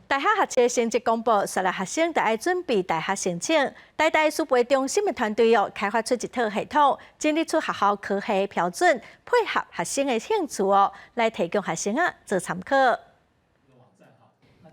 大學學測成績公布，紲來學生就愛準備大學申請。台大師培中心的團隊哦，開發出一套系統，整理出學校科系標準，配合學生的興趣哦，來提供學生仔做參考。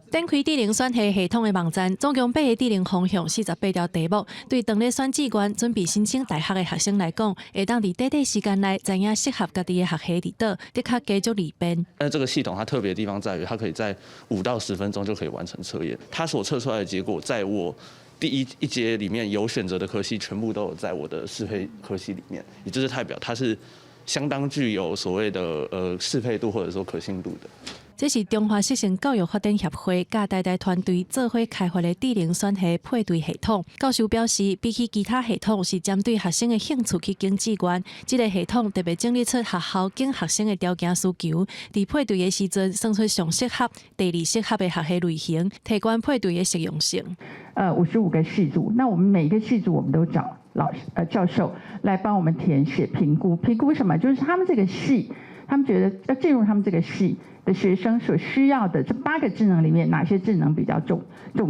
展開智能選系系統的網站，總共八個智能方向，48條題目，對當咧選志願、準備申請大學的學生來講，會當佇短短時間內知影適合家己的學系佇佗，的確加足利便。但這個系統它特別的地方在於，它可以在5到10分鐘就可以完成測驗。它所測出來的結果，在我第一階裡面有選擇的科系，全部都有在我的適配科系裡面，也就是代表它是相當具有所謂的適配度或者說可信度的。這是中華適性教育發展協會佮台大團隊做伙開發的智能選系配對系統。教授表示，比起其他系統是針對學生的興趣去揀志願，這個系統特別整理出學校揀學生的條件需求，佇配對的時陣算出上適合、第二適合的學系類型，提懸配對的適用性。55個系組，那我們每一個系組我們都找老師教授來幫我們填寫評估，評估什麼？就是他們這個系，他們覺得要進入他們這個系的學生所需要的這八個智能裡面，哪些智能比較重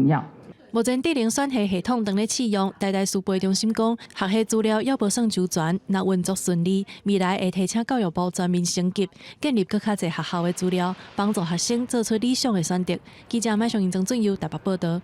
要？目前智能選系系統正咧試用，台大師培中心講，學系資料猶無算周全，若運作順利，未來會提請教育部全面升級，建立閣較濟學校的資料，幫助學生做出理想的選擇。記者麥尚英、曾俊佑台北報道。